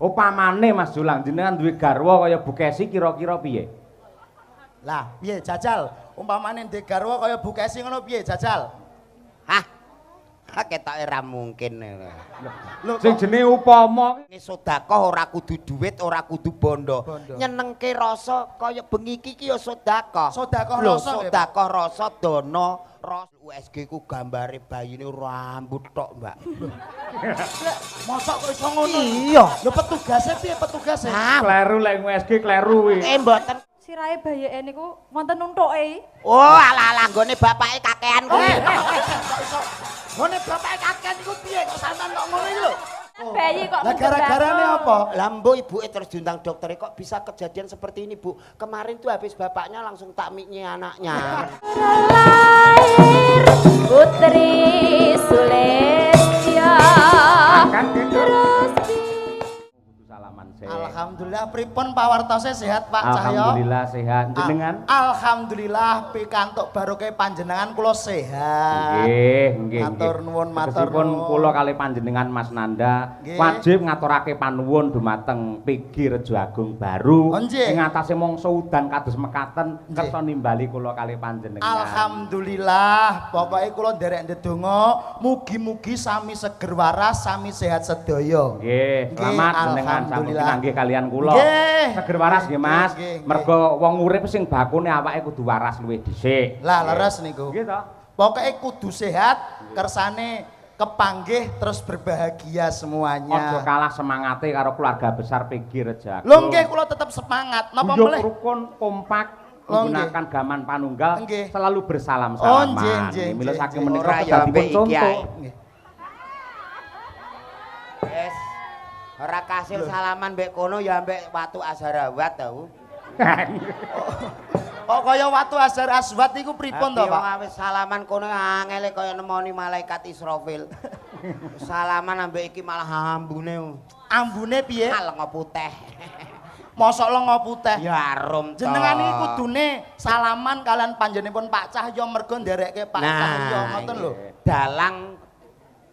Upamane Mas Jolang jenengan duwe garwa kaya Bu Kesi kira-kira piye? Lah, piye jajal? Umpamane ndek garwa kaya Bu Kesi ngono piye jajal? Hah. Ketoke ra mungkin. Lho, sing jenenge upama ki sedekah ora kudu duit, ora kudu bondo. Nyenengke rasa kaya bengi iki ki ya sedekah. Sedekah rasa, sedekah rasa dana rasa. USG ku gambare bayine rambut tok, Mbak. Mosok kok iso ngono? Iya. Lho petugase piye petugase? Kleru lek USG kleru kuwi. Mboten. Sirahe bayeke niku wonten untuke. Oh, alah-alah nggone bapake kakean kuwi. Kok iso? Nggone bapake kakean iku piye kok sampean kok ngono iki lho? Bayi kok lah gara-garane apa? Lah mbok ibuke terus diundang dokter, kok bisa kejadian seperti ini, Bu? Kemarin tuh habis bapaknya langsung tak miknya anaknya. Lahir Putri Sulistya. Terus salaman sehat. Alhamdulillah pripun pawartose sehat Pak Cahyo? Alhamdulillah sehat. Jenengan? Alhamdulillah pikantuk barokah panjenengan kula sehat. Nggih, nggih. Matur nuwun, matur nuwun. Kula kali panjenengan Mas Nanda wajib ngaturake panuwun dumateng PG Rejo Agung Baru ing atase mangsa udan kados mekaten kersa nimbali kula kali panjenengan. Alhamdulillah, pokoke kula nderek ndedonga mugi-mugi sami seger waras, sami sehat sedaya. Nggih, selamat jenengan sampun pinanggih kalian kula. Seger waras nggih Mas. Mergo wong urip sing bakune awake kudu waras luwih dhisik. Lah leres niku. Nggih to. Pokoke kudu sehat, kersane kepanggih terus berbahagia semuanya. Aja kalah semangate karo keluarga besar PG Rejo Agung. Lho nggih kula tetep semangat. Napa melih? Rukun kompak menggunakan gaman panunggal selalu bersalam-salaman. Mila saking menika dadi contoh. Wes ora kasil salaman mbek kono ya mbek watu Azharawat tau. Kok kaya watu Azhar Aswad iku pripun to, Pak? Wis salaman kono angele kaya nemoni malaikat Israfil. Salaman ambek iki malah ambune. Ambune piye? Lenga putih. Mosok lenga putih. Ya arum to. Jenengan iki kudune salaman kalian panjenenganipun Pak Cahyo mergo nderekke Pak Cahyo ngoten lho. Dalang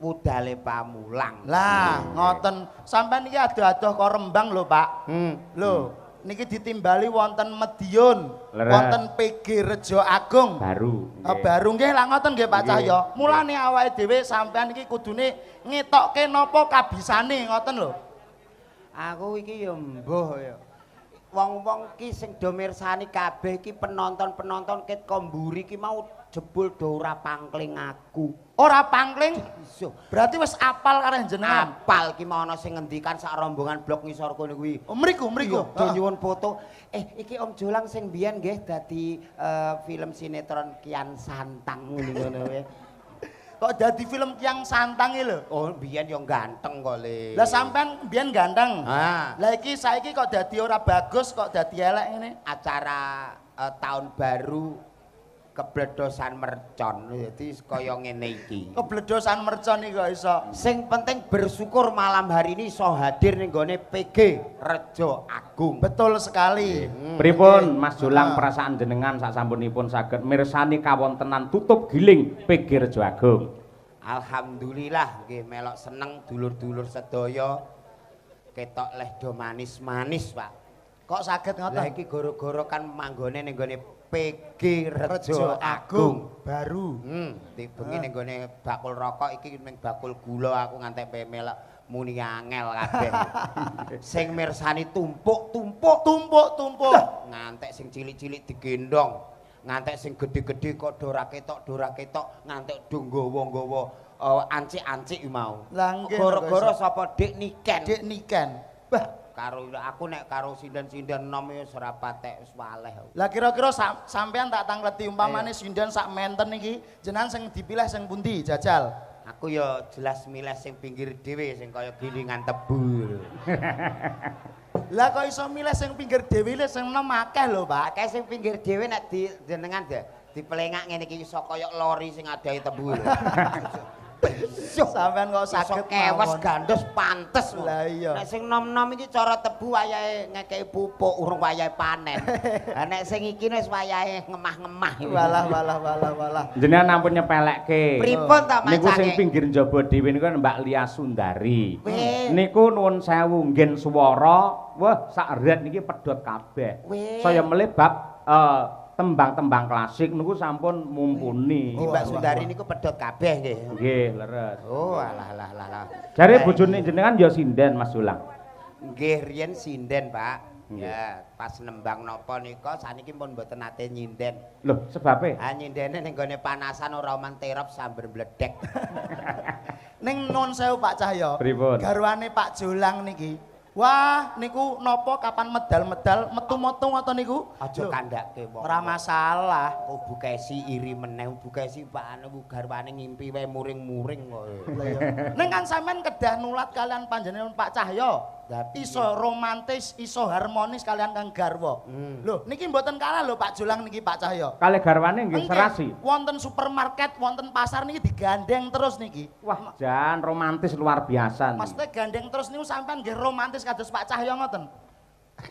wudale pamulang. Lah, ngoten. Sampeyan iki adoh-adoh kok Rembang lho, Pak. Lho, niki ditimbali wonten Mediun, wonten PG Rejo Agung. Baru. Baru nggih lah ngoten nggih Pak Cahyo. Mulane awake dhewe sampeyan iki kudune ngetokke napa kabisane ngoten lho. Aku iki ya mbuh ya. Wong-wong ki sing do mirsani kabeh iki penonton-penonton ket ko mburi ki mau jebul do ora pangkling aku. Ora pangkling? Iya. Berarti wis apal karo jenengan. Apal ki mau ana sing ngendikan sak rombongan blok ngisor kono kuwi. Oh, mriku, mriku. Do nyuwun foto. Iki Om Jolang sing biyen nggih dadi film sinetron Kian Santang ngono kuwi. Kok dadi film Kian Santang iki lho? Oh, biyen yo ganteng kok le. Lah sampean biyen ganteng. Ha. Lah iki saiki kok dadi ora bagus, kok dadi elek ngene? Acara tahun baru kebledosan mercon. Dadi kaya ngene iki. Kebledosan mercon iki kok iso. Sing penting bersyukur malam hari ini iso hadir ning gone PG Rejo Agung. Betul sekali. Pripun Mas Jolang perasaan jenengan sak sampunipun saged mirsani kawontenan tutup giling PG Rejo Agung? Alhamdulillah nggih melok seneng dulur-dulur sedaya. Ketok leh do manis-manis, Pak. Kok saged ngoten? Lah iki goro-goro kan manggone ning gone PG Rejo Agung Baru. Bengi ning gone bakul rokok iki ning bakul gula aku ngantek melok muni angel kabeh. Sing mirsani tumpuk-tumpuk, tumpuk-tumpuk. Ngantek sing cilik-cilik digendong, ngantek sing gedhe-gedhe kok do ora ketok, ngantek do nggawa-nggawa ancik-ancik mau. Lah nggih. Goro-goro sapa Dik Niken? Dik Niken. Bah, karo aku nek karo sinden-sinden nom ya ora patek wis waleh. Lah kira-kira sampean tak tangleti umpamane sinden sak menten iki jenengan sing dipilih sing pundi jajal? Aku ya jelas milih sing pinggir dhewe sing kaya gilingan tebu. Lah kok iso milih sing pinggir dhewe lho sing enom akeh lho, Pak. Akeh sing pinggir dhewe nek di jenengan dipelengak ngene iki iso kaya lori sing adahi tebu lho. Sampeyan kok saged kewes gandos pantes. Lah iya. Nek sing nom-nom iki cara tebu wayahe ngekeki pupuk urung wayahe panen. Lah nek sing iki wis wayahe ngemah-ngemah. Walah walah walah walah. Jenengan ampun nyepelekke. Pripun ta macane? Niku sing pinggir njaba dhewe niku Mbak Lia Sundari. Niku nuwun sewu nggen swara, wah sak ret niki pedhot kabeh. Saya melih bab tembang-tembang klasik niku sampun mumpuni. Oh, Mbak Sundari niku pedhot kabeh nggih. Nggih, leres. Oh, alah alah alah. Jare bojone jenengan ya sinden Mas Sulang. Nggih, riyen sinden, Pak. Ya, pas nembang napa nika saniki pun mboten nate nyinden. Lho, sebabe? Ha nyindene ning gone panasan ora oman terop samber bledek. Ning nun sewu Pak Cahyo. Pripun? Garwane Pak Jolang niki. Wah, niku napa kapan medal-medal metu-metu ngoten niku? Aja kandhake wong. Ora masalah. Kok Bu Kesi iri meneh, Bu Kesi Pak anu garwane ngimpi wae muring-muring kok. Lah iya. Ning kan sampean kedah nulat kalian panjenengan Pak Cahyo. Iso romantis, iso harmonis kalian kang garwa. Lho, niki mboten kalah lho Pak Jolang niki Pak Cahyo. Kalih garwane nggih serasi. Wonten supermarket, wonten pasar niki digandeng terus niki. Wah, jan romantis luar biasa. Maksudnya gandeng terus niku sampean nggih romantis kados Pak Cahyo ngoten.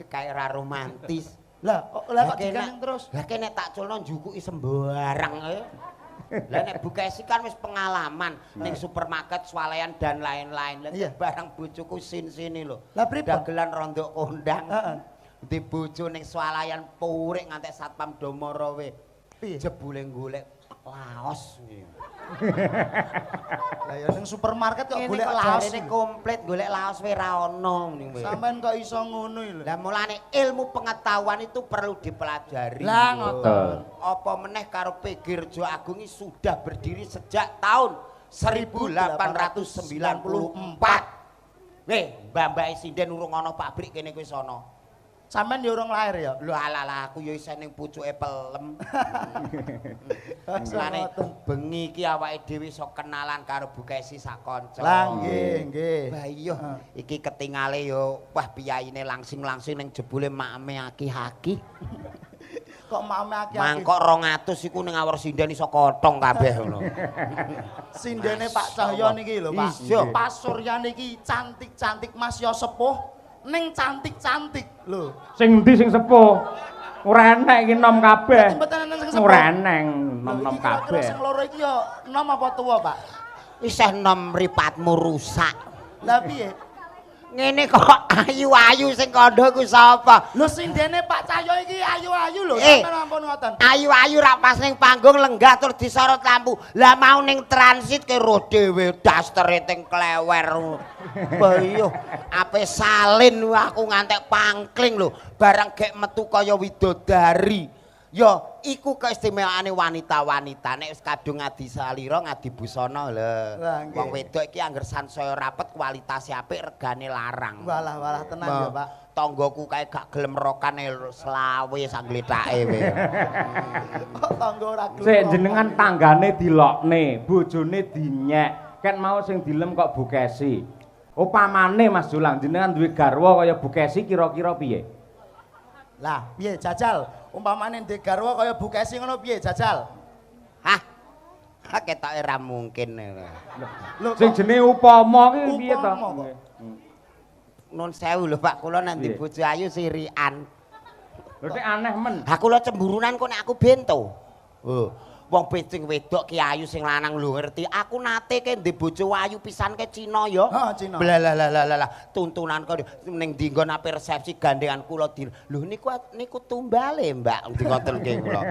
Kayak ora romantis. Lah kok lah kok digandeng terus? Lah kene tak culno njukuki sembarang ae. Lah nek Bu Kesi kan wis pengalaman ning supermarket, swalayan dan lain-lain. Lah barang bojoku sin-sini lho. Lah pripun? Dagelan rondok kondang. Heeh. Di bojo ning swalayan purik ngantek satpam do mara we. Jebule golek laos. Lah ya ning supermarket kok golek laos. Jarene komplit golek laos we ra ono ning kowe. Sampeyan kok iso ngono lho. Lah mulane ilmu pengetahuan itu perlu dipelajari. Lah ngoten. Apa meneh karo PG Rejo Agung ini sudah berdiri sejak tahun 1894. Weh, mbah-mbahe sinden urung ana pabrik kene kuwi sono. Sampeyan ya urung lahir ya? Lho alah aku ya isih ning pucuke pelem. Mulane bengi iki awake dhewe iso kenalan karo Bu Kesi sak kanca. Lah nggih, nggih. Lah iya, iki ketingale ya wah piyayine langsing-langsing ning jebule makme aki-aki. Kok makme aki-aki? Mangkok 200 iku ning awor sinden iso kotong kabeh ngono. Sindene Pak Cahyo niki lho, Pak. Pas Surya niki cantik-cantik Mas yo sepuh. Ning cantik-cantik lho. Sing endi sing sepuh? Ora enek iki nom kabeh. Mboten enten sing sepuh. Ora eneng nom-nom kabeh. Sing loro iki ya nom apa tuwa, Pak? Isih nom mripatmu rusak. Lah piye? Ngene kok ayu-ayu sing kandha ku sapa? Lho sindene Pak Cahyo iki ayu-ayu lho, sampeyan ampun ngoten. Ayu-ayu ra pas ning panggung lenggah tur disorot lampu. Lah mau ning transit ke roh dhewe dastere teng klewer. Iya, ape salin aku ngantek pangkling lho, barang gek metu kaya widodari. Ya, iku keistimewaane wanita-wanita nek wis kadung ngadi salira ngadi busana lho. Wong wedok iki angger sansaya rapet kualitase apik regane larang. Walah walah tenan ya, Pak. Tanggaku kae gak gelem rokane selawe sak glethake we. Kok tangga ora gelem. Sik jenengan tanggane dilokne, bojone dinyek. Ket mau sing dilem kok Bu Kesi. Upamane Mas Jolang jenengan duwe garwa kaya Bu Kesi kira-kira piye? Lah, piye jajal? Umpamane ndek garwa kaya Bu Kesi ngono piye jajal? Hah. Ha ketoke ra mungkin. Lho sing jenenge upama ki piye to? Nun sewu lho Pak, kula nanti bojo ayu sirian. Lho nek aneh men. Ha kula cemburunan kok nek aku bento. Oh. Wong sing wedok ki ayu sing lanang lho ngerti. Aku nate ke ndek bojo ayu pisan ke Cina ya. Heeh, Cina. Blalalala tuntunan kok ning ndi nggon ape resepsi gandengan kula di. Lho niku niku tumbale, Mbak, ndi ngoten ki kula.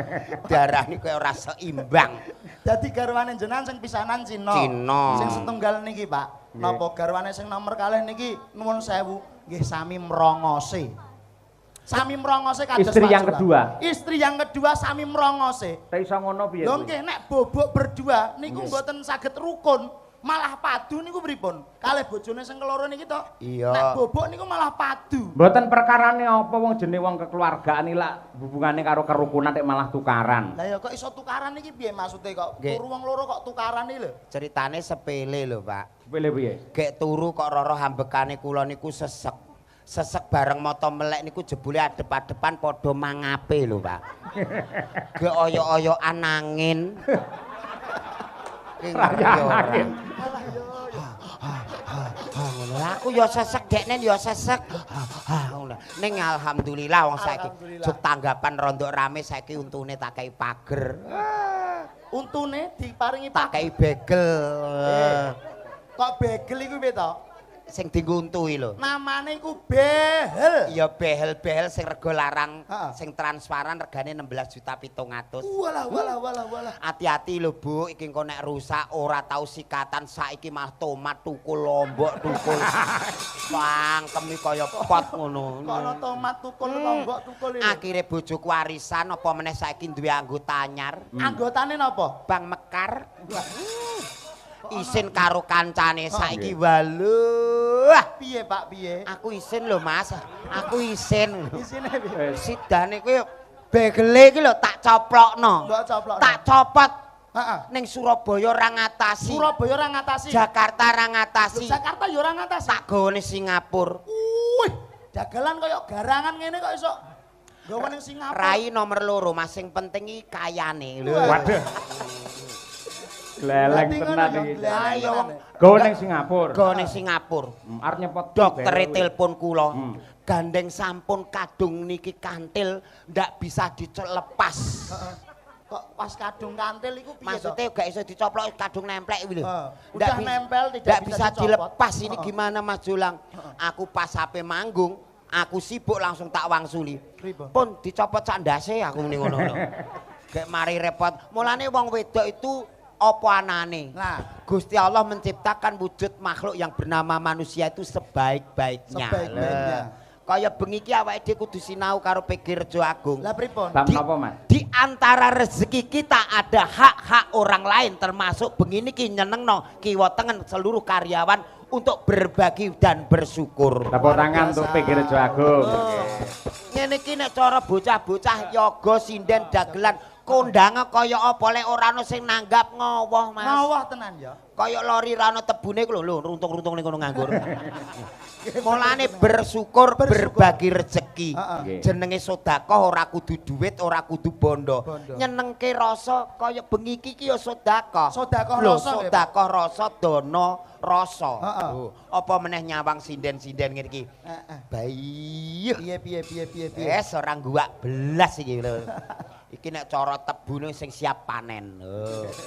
Darah niku ora seimbang. Dadi garwane jenengan sing pisanan Cina. Cina. Sing setunggal niki, Pak. Napa garwane sing nomor kalih niki nuwun sewu nggih sami mrongose. Sami mrongose kados istri yang kedua. Istri yang kedua sami mrongose. Ta iso ngono piye? Lho nggih nek bobok berdua niku mboten saged rukun, malah padu niku pripun? Kalih bojone sing keloro niki to. Iya. Nek bobok niku malah padu. Mboten perkarane apa wong jenenge wong kekeluargaan iki lak hubungane karo kerukunan nek malah tukaran. Lah ya kok iso tukaran iki piye maksude kok? Turu wong loro kok tukaran iki lho. Ceritane sepele lho, Pak. Sepele piye? Gek turu kok roro hambekane kula niku sesek. Sesek bareng mata melek niku jebule adep-adepan padha mangape lho, Pak. Ge oyok-oyokan angin. Ki ora. Ngono. Aku ya sesek, deknen ya sesek. Ngono. Ning alhamdulillah wong saiki jog tanggapan rondok rame saiki untune tak kei pager. Untune diparingi Tak kei begel. Kok begel iku piye to? Sing dienggo untu iki lho. Namane iku behel. Iya behel-behel sing rega larang, sing transparan regane 16.700.000. Walah walah walah walah. Hati-hati lho Bu, iki engko nek rusak ora tau sikatan saiki malah tomat tukul lombok tukul. Pangkem iki kaya pot ngono. Kono tomat tukul lombok tukul iki. Akhire bojoku warisan apa meneh saiki duwe anggota anyar. Anggotane napa? Bang Mekar. Isin karo kancane saiki waluh. Piye Pak piye? Aku isin lho Mas. Aku isin. Isine piye? Sidane kuwi begele iki lho tak coplokno. Mbok coplokno. Tak copot. Heeh. Ning Surabaya ora ngatasi. Surabaya ora ngatasi. Jakarta ora ngatasi. Lho, Jakarta ya ora ngatasi. Tak gawane Singapura. Wih, dagelan kaya garangan ngene kok iso gawe ning Singapura. Rai nomor 2 Mas, sing penting iki kayane lho. Waduh. Gleleng tenan iki. Ayo wong Gawe ning Singapura. gawe ning Singapura. Arep nyepot Doktere telepon kula. Gandeng sampun kadung niki kantil ndak bisa dilepas. Kok pas kadung kantil iku piye to? Maksudnya gak iso dicoplok kadung nemplek iki lho. Udah nempel tidak ndak bisa dilepas ini gimana Mas Jolang? Aku pas ape manggung, aku sibuk langsung tak wangsuli. Pun dicopot sak ndase aku muni ngono lho. Gek mari repot. Mulane wong wedok itu apa anane? Nah, Gusti Allah menciptakan wujud makhluk yang bernama manusia itu sebaik-baiknya. Sebaik-baiknya. Kaya bengi iki awake dhewe kudu sinau karo PG Rejo Agung. Lah pripun? Bab napa Mas? Di antara rezeki kita ada hak-hak orang lain termasuk bengi niki nyenengno kiwa tengen seluruh karyawan untuk berbagi dan bersyukur. Tepuk tangan untuk PG Rejo Agung. Ngene iki nek cara bocah-bocah yoga sinden dagelan kondange kaya apa lek ora ana sing nanggap ngowoh Mas. Ngowoh tenan ya. Kaya lori ra ana tebune iku lho lho runtung-runtung ning kono nganggur. Mulane bersyukur, berbagi rezeki. Jenenge sedekah ora kudu duit, ora kudu bondo. Nyenengke rasa kaya bengi iki ya sedekah. Sedekah rasa. Sedekah rasa dana rasa. Apa meneh nyawang sinden-sinden ngene iki. Bayi. Piye piye piye piye piye. Wes ora guwak belas iki lho. Iki nek cara tebune sing siap panen.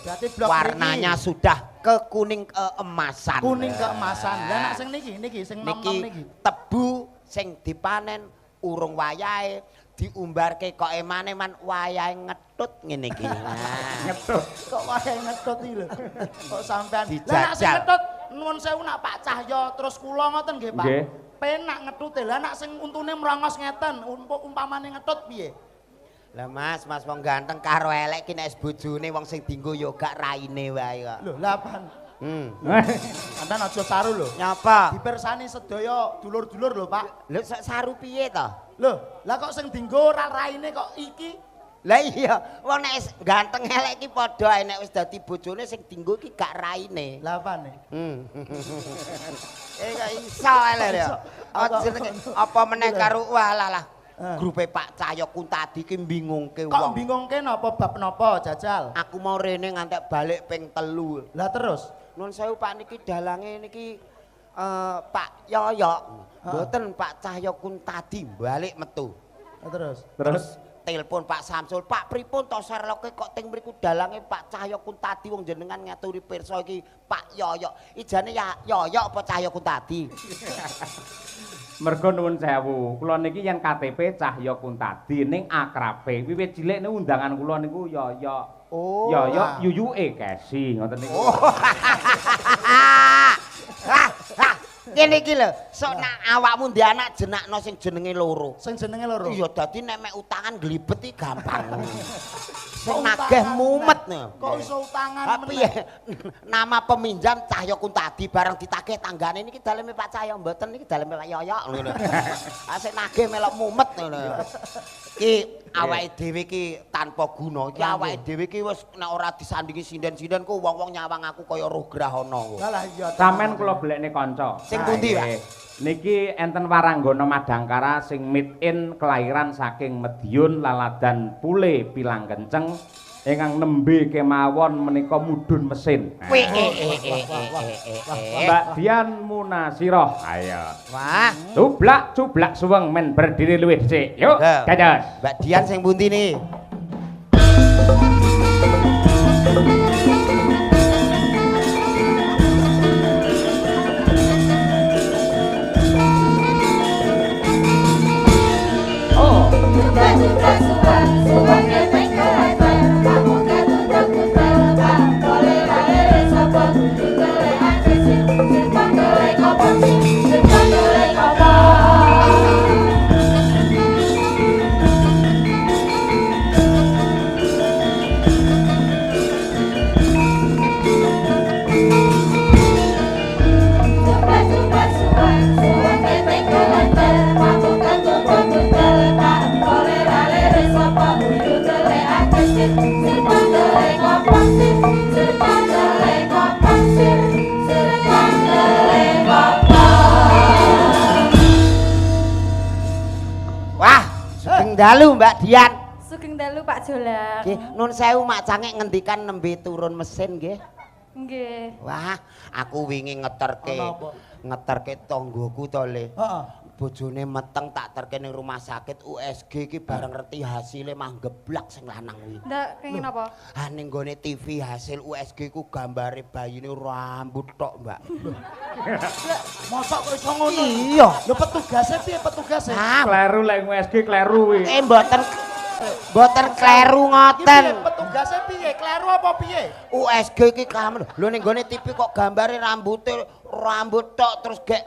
Berarti blok warnanya niki sudah ke kuning keemasan. Kuning keemasan. Lah nek sing niki niki sing nom-nom niki. Tebu sing dipanen urung wayahe diumbarke kok emane-man wayahe ngetut ngene iki. Ngetut. Kok wayahe ngetut iki lho. Kok sampean. Lah nek sing ngetut nuwun sewu nak Pak Cahyo terus kula ngoten nggih Pak. Penak ngetute. Lah nek sing untune mrongos ngeten, umpamane ngetut piye? Lah Mas, Mas wong ganteng karo elek ki nek bojone wong sing dienggo ya gak raine wae kok. Lho, lha apaan? Sampeyan aja saru lho. Nyapa? Dipersani sedaya dulur-dulur lho, Pak. Lho saru piye to? Lho, lah kok sing dienggo ora raine kok iki? Lah iya, wong nek ganteng elek ki padha ae nek wis dadi bojone sing dienggo ki gak raine. Lah apane? Kok iso ae lho ya. Apa meneh karo walah lah. Grupe Pak Cahyo Kuntadi ki bingungke wong. Kok bingungke napa bab napa jajal? Aku mau rene ngantek balik ping 3. Lah terus? Nuwun sewu Pak niki dalange niki Pak Yoyok. Mboten Pak Cahyo Kuntadi balik metu. Terus? Terus telepon Pak Samsul, Pak pripun to Sherlocke kok teng mriku dalange Pak Cahyo Kuntadi wong jenengan ngaturi pirsa iki Pak Yoyok. Ijane ya Yoyok apa Cahyo Kuntadi? Mergo nuwun sewu, kula niki yen KTP Cahyo Kuntadi ning akrabe wiwit cilik niku undangan kula niku Yoyok. Oh. Yoyok yuyuke Kesi ngoten niku. Ngene iki lho, sok nak awakmu ndek anak jenakno sing jenenge loro. Sing jenenge loro. Iya, dadi nek mek utangan glibet iki gampang. Sing nagih mumet. Kok iso utangan meneh? Piye? Nama peminjam Cahyo Kuntadi bareng ditagih tanggane niki daleme Pak Cahyo mboten niki daleme Pak Yoyok ngono. Ah sing nagih melok mumet ngono. Ki awake dhewe iki tanpa guna. Iki awake dhewe iki wis nek ora disandingi sinden-sinden ku wong-wong nyawang aku kaya roh grahana. Lah iya. Sampeyan kula golekne kanca. Sing pundi, Pak? Niki enten waranggana Madangkara sing mid in kelahiran saking Mediun Laladan Pule Pilang Kenceng Ingkang nembe kemawon menika mudhun mesin. Mbak Dian Munasiroh. Ayo. Wah, cublak-cublak suweng men berdiri luwih dhisik. Yuk, dados. Mbak Dian sing pundi niki? Oh. Cublak-cublak suweng, suweng keteng kelenter, kamu ketutup kutel, Pak toleh sapa guyu telek akeh sirpon telek apa sirpon telek apa. Cublak-cublak suweng, suweng keteng kelenter, kamu ketutup kutel, Pak toleh sapa guyu telek akeh sirpon telek apa sirpon telek apa sirpon telek apa. Wah, sugeng dalu Mbak Dian. Sugeng dalu Pak Jolang. Nggih, nun sewu mak cangek ngendikan nembe turun mesin nggih. Nggih. Wah, aku wingi ngeterke. Ana apa? Ngeterke tanggoku to, Le. Heeh. Bojone meteng tak terke ning rumah sakit USG iki bareng ngerti hasile mah geblak sing lanang kuwi. Ndak kenging napa? Ha ning gone TV hasil USG ku gambare bayine rambut tok, Mbak. Mosok kok iso ngono? Iya. Lho petugase piye petugase? Ah, Kleru lek USG kleru kuwi. mboten mboten kleru ngoten. Piye petugase piye? Kleru apa piye? USG iki kamen. Lho ning gone TV kok gambare rambute rambut tok terus gek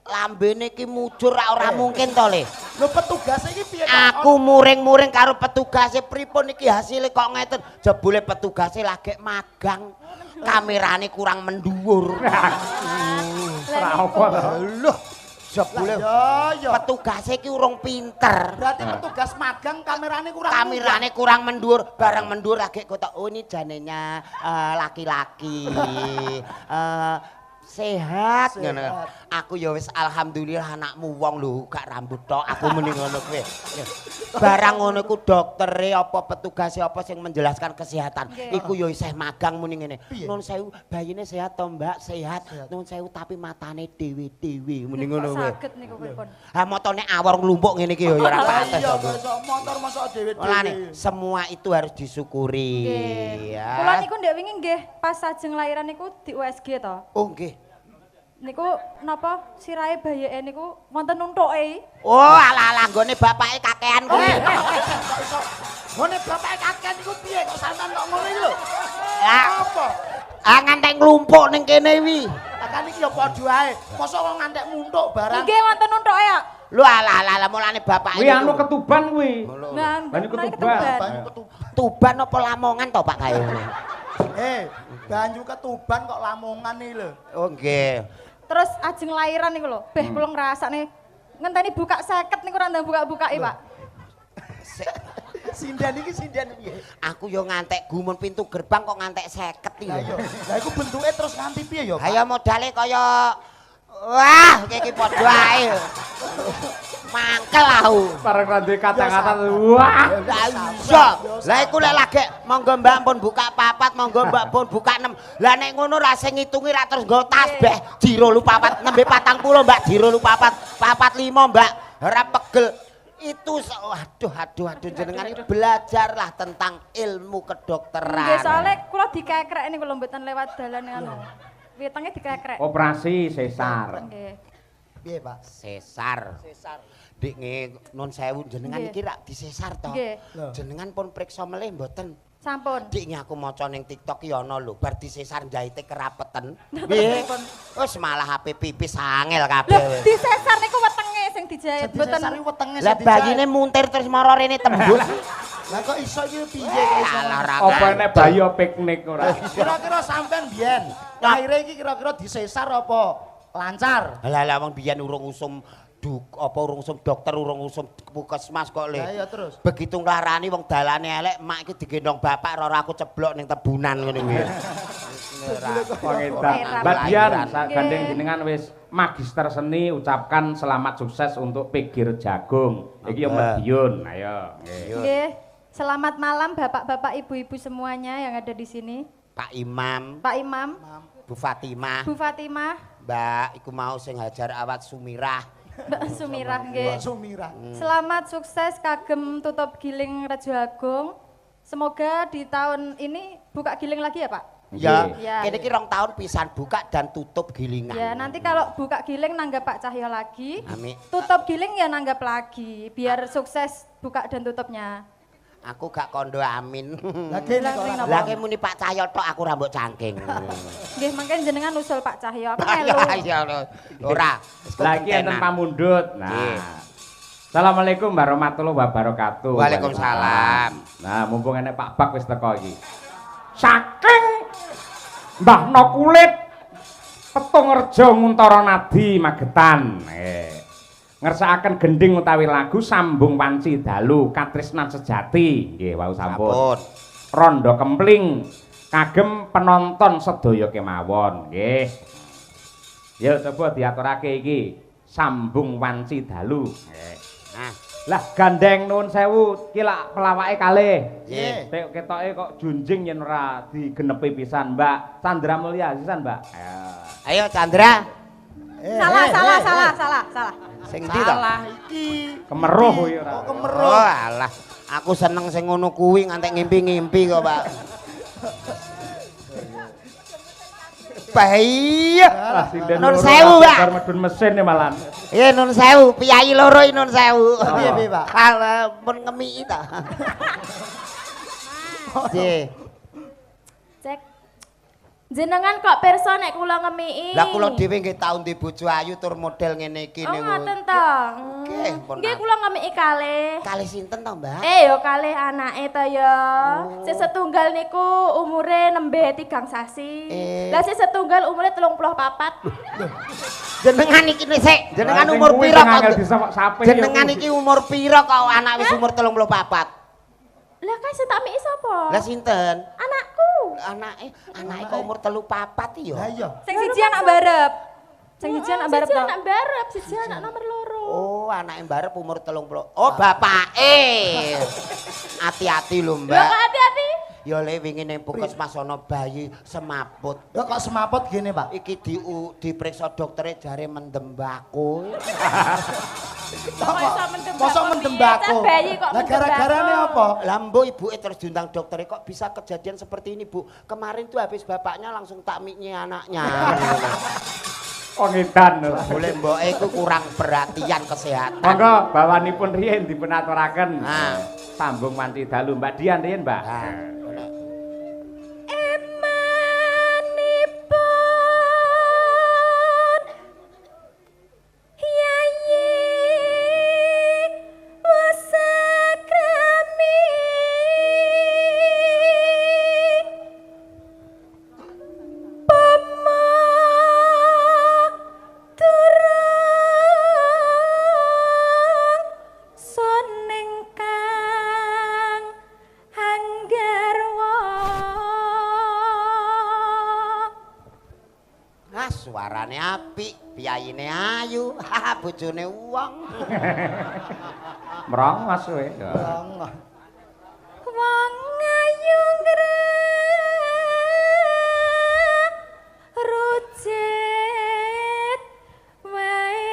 lambene iki mujur ra ora mungkin to, Le. Lho petugase iki piye? Kak? Aku muring-muring karo petugase pripun iki hasile kok ngeten. Jebule petugase lagi magang. Kamerane kurang mendhuwur. Ora apa to. Lho, jebule Lah ya ya. petugase iki urung pinter. Berarti petugas magang kamerane kurang. Kamerane kurang mendhuwur, barang mendhuwur lagi kotak oh ini janenya laki-laki. Sehat ngono. Aku ya wis alhamdulillah anakmu wong lho gak rambut tok aku muni ngono kuwi. Barang ngono iku doktere apa petugase apa sing menjelaskan kesehatan. Iku ya isih magang muni ngene. Nun sewu bayine sehat to Mbak? Sehat. Nun sewu tapi matane dhewe-dhewe muni ngono kuwi. Saged niku pripun? Ha motone awor nglumpuk ngene iki ya ora pantes Iya, to. kok motor mosok dhewe-dhewe. Mulane semua itu harus disyukuri. Nggih. Ya. Kula niku ndek wingi nggih pas sajeng lahiran niku di USG to. Oh nggih. Niku napa sirahe bayeke niku wonten untuke. Oh alah-alah nggone bapake kakean kuwi. Kok iso nggone bapake kakean iku piye kok sampean kok ngono iki lho? Lah Apa? ah ngantek nglumpuk ning kene wi. Lah kan iki ya padha ae. Mosok kok ngantek muntuk barang. Nggih wonten untuke ya. Lho alah alah mulane bapake. Kuwi anu ketuban kuwi. Nah, Banyu mulane ketuban. Banyu ketuban. Tuban apa Lamongan to Pak kae? Banyu ketuban kok Lamongan iki lho. Oh nggih. Terus ajeng lahiran niku lho, beh kula ngrasakne ngenteni buka 50 niku ora ndang buka-bukake, Pak. Sinden iki sinden piye? Aku yo ngantek gumun pintu gerbang kok ngantek 50 iki. Lah iya. Lah iku bentuke terus nganti piye ya, Pak? Ayo modale kaya wah iki padha ae. Mangkel aku. Bareng ra duwe kata-kata wah. Lah iya. Lah iku lek lagi monggo Mbak pun buka 4, monggo Mbak pun buka 6. Lah nek ngono ra sing ngitungi ra terus nggo tasbih. 2 4 nembe 40 Mbak, 2 4 4 5 Mbak. Ora pegel. Itu aduh aduh aduh jenengan iki belajarlah tentang ilmu kedokteran. Nggih, soalnya kula dikekrek niku lho mboten lewat dalan ngono. Wetenge dikekrek. Operasi sesar. Nggih. Piye, Pak? Sesar. Sesar. Dik nge nun sewu jenengan Nggih. iki rak disesar to. Nggih. Jenengan pun priksa melih mboten? Sampun. Dik nge aku maca ning TikTok ki ana lho, bar disesar njahite kerapeten. Piye? Wis malah HP pipis angel Lho, kabeh. disesar niku wetenge sing dijahit Sing mboten. disesar iki wetenge Lah sing dijahit. bayine muntir terus mara rene tembus. Lah kok iso iki piye kok iso? Alah ora. Apa nek bayi piknik ora? Kira-kira sampean biyen lahire iki kira-kira disesar apa lancar? Lah lah wong biyen urung usum duk apa urung usum dokter urung usum puskesmas kok le. Lah iya terus. Begitu nglarani wong dalane elek, mak iki digendong bapak roro aku ceblok ning tebunan ngene kuwi. Wong edan. Mbak Dian, gandeng jenengan wis magister seni ucapkan selamat sukses untuk PG Jagung. Iki ya Madiun. Ayo. Nggih. Selamat malam bapak-bapak, ibu-ibu semuanya yang ada di sini. Pak Imam, Pak Imam, Bu Fatimah, Bu Fatimah, Mbak iku mau sing hajar awat Sumirah. Mbak Sumirah nggih. Mbak Sumirah. Selamat sukses kagem tutup giling Rejo Agung. Semoga di tahun ini buka giling lagi ya, Pak. Ya, Ya. kene iki 2 tahun pisan buka dan tutup gilingan. Ya, nanti kalau buka giling nanggap Pak Cahyo lagi. Amin. Tutup giling ya nanggap lagi, biar sukses buka dan tutupnya. Aku gak kondo amin. Lah kene kok ora. Lah ke muni Pak Cahyo tok aku rambut cangking. Nggih, mangke jenengan usul Pak Cahyo, aku melu. Ya ora. Lagi enten pamundhut. Nggih. Nah. Assalamualaikum warahmatullahi wabarakatuh. Waalaikumsalam. Nah, mumpung enek Pak Bak wis teko iki. Saking Mbah No Kulit Petungrejo Nguntara Nadi Magetan. Ngersakaken gending utawi lagu Sambung Wanci Dalu Katresnan Sejati. Nggih, wau sampun. Rondo Kempling kagem penonton sedaya kemawon. Nggih. Ya coba diaturake iki Sambung Wanci Dalu. Nggih. Nah, lah gandeng nuwun sewu iki lak pelawake kalih. Nggih. Tek ketoke kok junjing yen ora digenepi pisan, Mbak. Chandra Mulya sisan, Mbak. Ayo Chandra. Salah. Sing ndi to? Salah iki. Kemeruh kuwi ora. Oh, kemeruh. Oh alah, aku seneng sing ngono kuwi ngantek ngimpi-ngimpi kok, Pak. Bahaya. Nun sewu, Pak. Bar medun mesin ya malan. Iya nun sewu, piyayi loro iki nun sewu. Piye piye, Pak? Alah, pun ngemiki ta. Nggih. Cek. Jenengan kok pirsa nek kula ngemiki? Lah kula dhewe nggih tau ndek bojo ayu tur model ngene iki Oh niku. ngoten to. Nggih, pun Nggih kula ngemiki kalih. Kalih sinten to, Mbak? Yo kalih anake to ya. Sing setunggal niku umure nembe 3 sasi. Lah sing setunggal umure 34. Jenengan iki sik, jenengan umur pira kok? Jenengan iki umur pira kok anak wis umur 34? Lah kae sing tak miki sapa? Lah sinten? Anakku. Anake kok umur 34 ya? Lah iya. Sing siji anak barep. Sing siji anak barep Siji to. anak barep, siji anak nomor 2. Oh, anake barep umur 30. Oh, bapake. Hati-hati lho, Lho Mbak. kok hati-hati? Ya le wingi ning puskesmas ana bayi semaput. Lho kok semaput gini, Pak? Iki diperiksa doktere jare mendembako. Kok iso mendembako? Mosok mendembako. Cah bayi kok Lah gara-garane apa? Lah mbok ibuke terus diundang doktere kok bisa kejadian seperti ini, Bu. Kemarin tuh habis bapaknya langsung tak miknya anaknya. Wong edan. Boleh mboke iku kurang perhatian kesehatan. Monggo bawanipun riyin dipun aturaken. Nah. Sambung Wanci Dalu Mbak Dian riyin, Mbak. Nah. Emanipun Yayi Wasakrami Pama turung sun ingkang anggarwa. Nah, suarane apik, piyayine ayu, bojone wong. Merongos kowe. Merongos. Wong ayu rucit wae.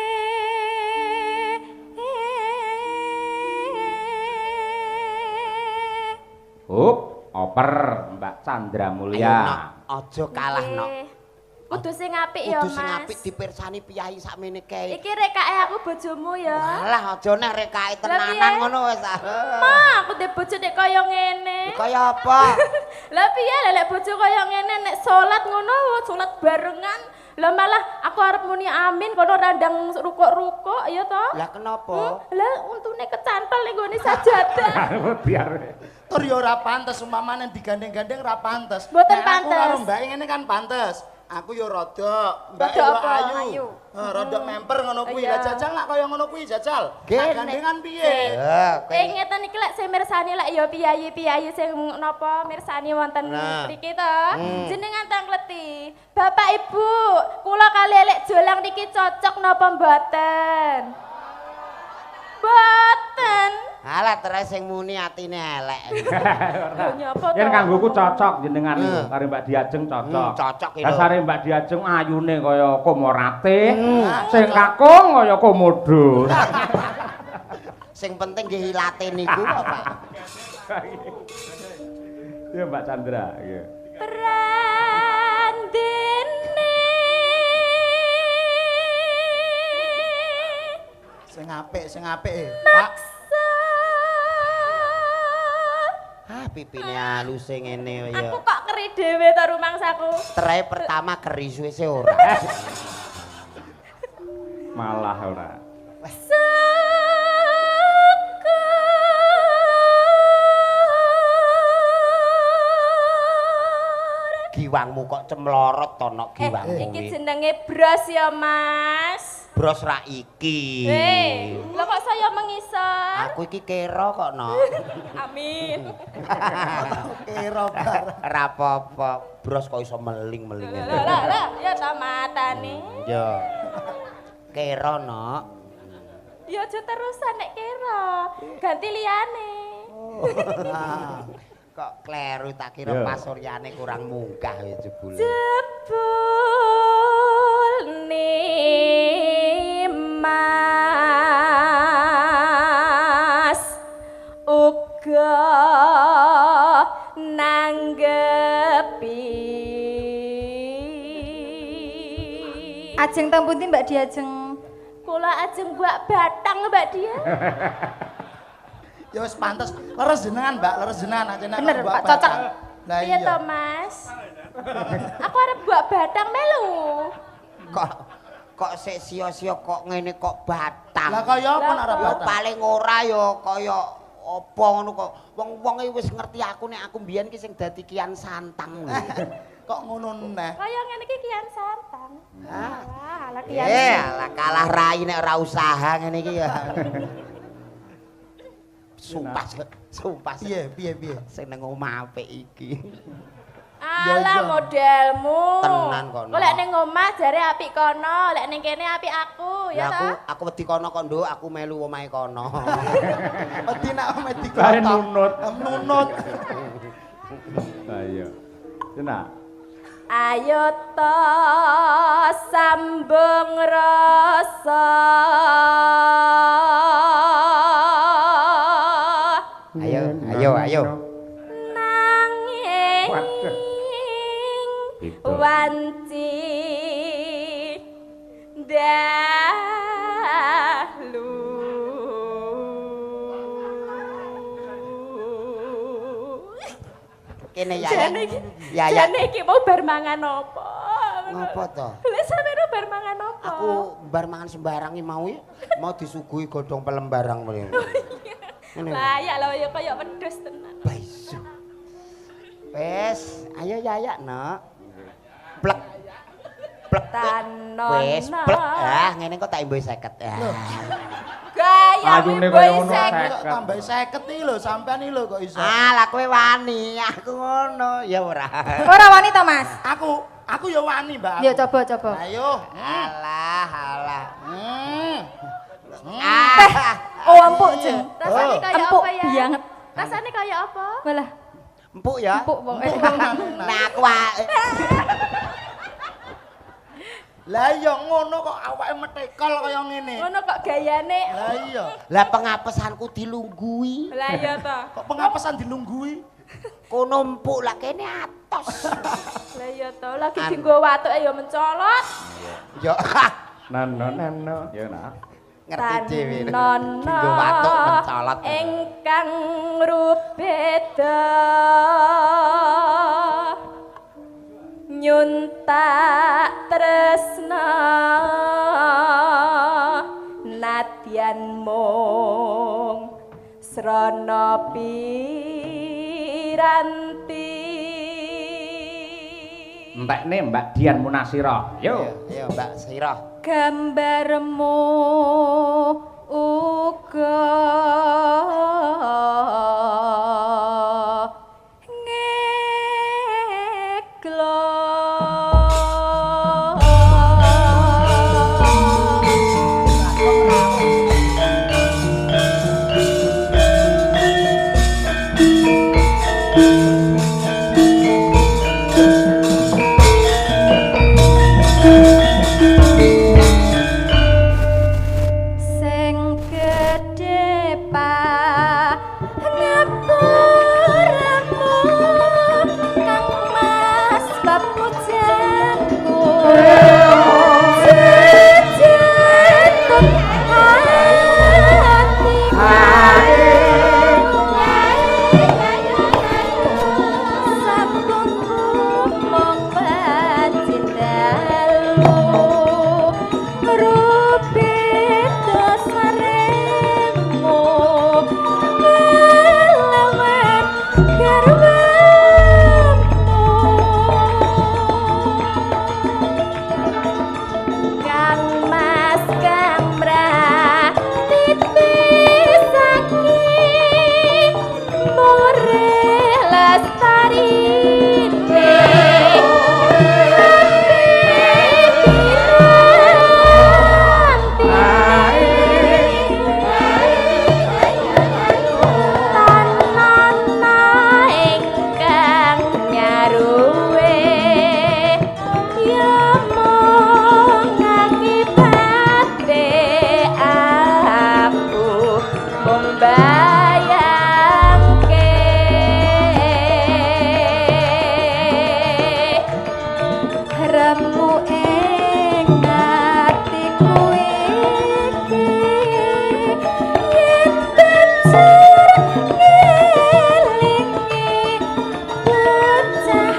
Hup, oper Mbak Chandra Mulya. Ayo, Nok, aja kalah, Nok. Kudu sing apik ya, Kudu sing Mas. apik dipirsani piyayi sakmene kae. Iki rekake aku bojomu ya. Alah aja nek rekake tenanan ngono wis. Ma, aku ndek bojo nek kaya ngene. Kaya apa? Lah piye lek lek bojo kaya ngene nek salat ngono, salat barengan. Lah malah aku arep muni amin kono randang rukuk-rukuk ya toh. Lah kenapa? Lah untune kecantol ning gone sajadah. Biar Tur ya ora pantes umpamane digandeng-gandeng ora pantes. Mboten Nek aku pantes. karo mbake ngene kan pantes. Aku ya rodok, mbake Rodok ya apa? ayu. Ayu. Rodok memper ngono kuwi. Iya. Lah jajal lak kaya ngono kuwi jajal. Gene. Lah gandengan piye? Ngeten iki lek sing mirsani lek ya piyayi-piyayi sing napa mirsani wonten mriki to. Jenengan tangkleti. Bapak Ibu, kula kali lek jolang niki cocok napa mboten? Mboten. Alah terus sing muni atine elek. Nyapa to? Yen kanggoku cocok jenengan Hmm. karo Mbak Diajeng cocok. Hmm, cocok iki lho. Dasare Mbak Diajeng ayune kaya komorate, sing kakung kaya komodo. Sing penting nggih ilate niku kok, Pak. Ya Mbak Chandra, iya. Prandene. Sing apik, sing apik. Pak. Ah, pipine aluse ngene ya. Aku kok keri dhewe to rumangsaku. Terae pertama keri suwe-suwe ora. Malah ora. Syukur. Giwangmu kok cemlorot to nok giwangmu. Iki kuwi. jenenge bros ya, Mas. Bros ra iki. Hei, lho kok saya mengisor? Aku iki kera kok nok. Amin. Kira bar. Ora apa-apa, bros kok iso meling-meling Lah ngene. lah lah, ya ta matane. Yo. Kera nok. Ya aja terusan nek kira. Ganti liyane. Nah, Kok kleru tak kira Yo. pasuryane kurang munggah ya jebule. Jebul Mas uga nanggepi. Ajeng teng pundi Mbak Diajeng? Kula ajeng buak batang Mbak Dia. ya wis pantes. Leres jenengan, Mbak, leres jenengan aja nek Bener, buat Pak, cocok. batang. Lah Piye iya. to, Mas? Aku arep buak batang melu. Kok kok sik sia-sia kok ngene kok batang. Lah kaya apa nek ora Lah, Ya batang? paling ora ya kaya apa ngono kok. Wong-wong iki wis ngerti aku nek aku mbiyen ki sing dadi Kian Santang. Kok ngono neh? Kaya ngene iki Kian Santang. Wah, ala Kian. Eh, alah kalah rai nek ora usaha ngene iki ya. Sumpah, sumpah. Piye, piye, piye? Sing nang omah apik iki. Alah Ya, iya. modelmu. Tenan kono. Kok lek ning omah jare apik kono, lek ning kene apik aku, ya Lah aku ta? aku wedi kono kok nduk, aku melu omahe kono. Wedi nek omahe Bae dikotok. nunut. Nunut. Lah iya. Enak. Ayo to sambung rasa. Ayo, ayo, ayo. Nanging Waduh. Beda. wanci dalu. Kene ya. Jane iki, Ya ya. jane iki mau bar mangan apa? Ngopo to? Lah sampeyan bar mangan apa? Aku bar mangan sembarang iki mau ya, mau disuguhi godhong pelem barang mrene. Ngene. Layak lho ya kaya wedhus tenan. Baisu. Wes, ayo yayak, Nok. Plek. Plek. Tanono. Wes, plek. Ah, ngene kok tak imbuhi 50. Ah. Gaya Ayune wiboy kaya ngono, seket. Kok tambah 50 iki lho, sampean iki lho kok iso. Ah, lah kowe wani, aku ngono. Ya ora. Ora wani to, Mas? Aku ya wani, Mbak. Ya coba coba. Ayo. Alah, alah. Hmm. Ah, Oh, empuk, Jeng. Rasane kaya Empuk apa ya? banget. Rasane kaya apa? Walah, empuk ya. empuk pokoke. Nah, aku Lah iya ngono kok awake metekol kaya ngene. Ngono kok gayane. Lah iya. Lah pengapesanku dilunggui. Lah iya to. Kok pengapesan dilunggui? Kono empuk lah kene atos. Lah iya to, lagi dienggo watuke ya mencolot. Yo Nano nano. Ya nak. ngerti dhewe. Tanono Dinggo watuk mencolot. Ingkang rubeda nyuntak tresna nadyan mung srana piranti. Entekne Mbak Dian Munasira. Yo. Ayo Mbak Sirah. Gambarmu uga ngeglo. Mbayangke Remu ing atiku iki yen banjur ngelingi bocah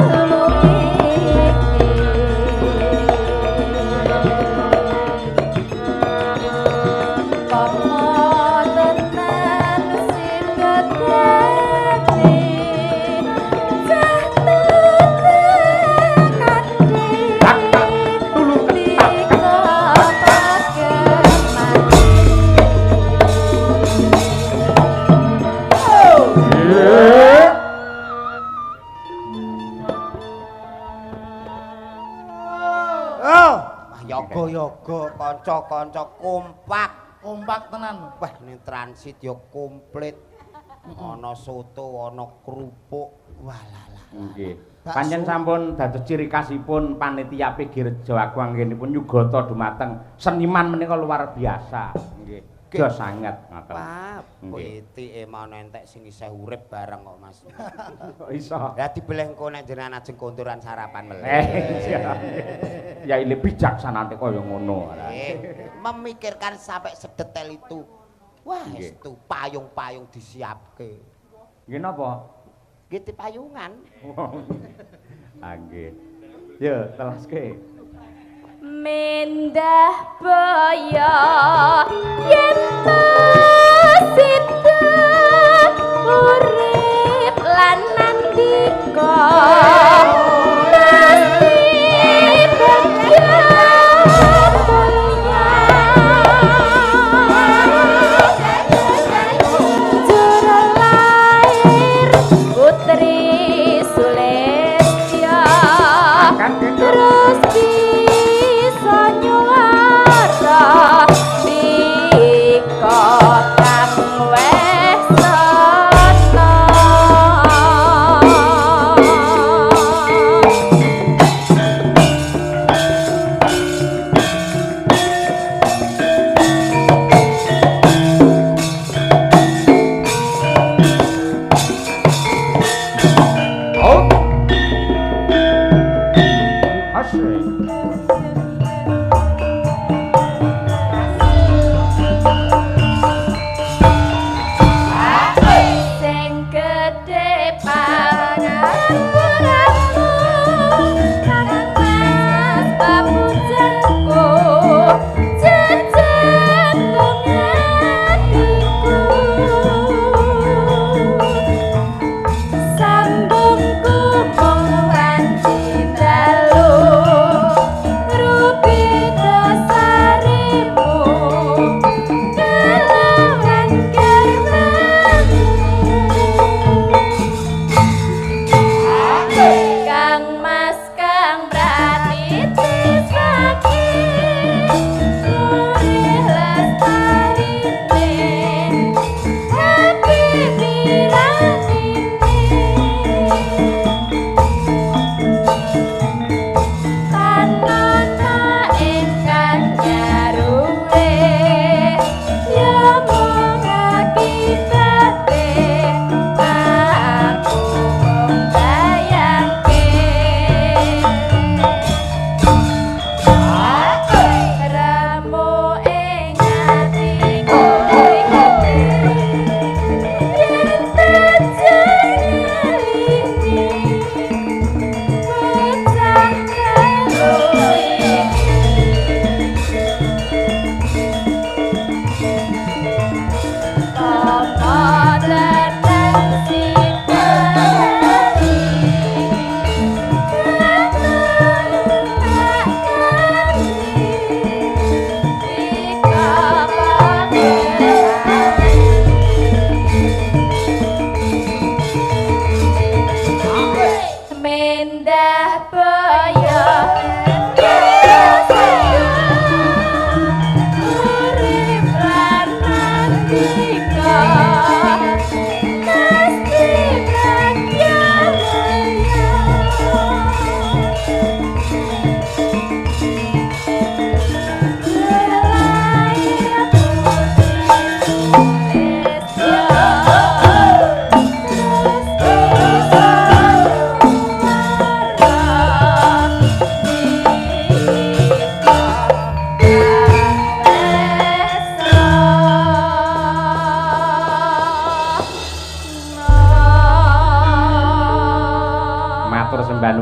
telu iki. Komo tenan sida dadi cah tekan Oh, wah yoga-yoga kanca-kanca kompak. Kompak tenan. Wah, ning transit ya komplit. Ana soto, ana kerupuk. Walah. Nggih. Pancen sampun dados ciri khasipun panitia PG Rejo Agung anggenipun nyugata dumateng seniman menika luar biasa. Nggih. Jos sanget ngoten. Wah, Nggih. pitike mau entek sing isih urip bareng kok, Mas. Kok iso? Lah dibeleh engko nek jenengan ajeng konturan sarapan melih. Iya. Ya ile bijaksanane kaya ngono. Memikirkan sampai sedetail itu. Wah, Nggih. estu payung-payung disiapke. Nggih napa? Nggih payungan. Ah nggih. Yo, telaske. Mendah boyo yen sida urip lan nandika mesti bagya mulya. Juru lair putri Sulistya terus bisa nyuara bikaya.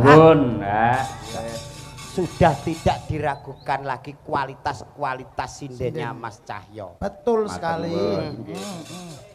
Nuwun. Ha. Sudah tidak diragukan lagi kualitas-kualitas sindennya Mas Cahyo. Betul Matur sekali. nuwun, nggih.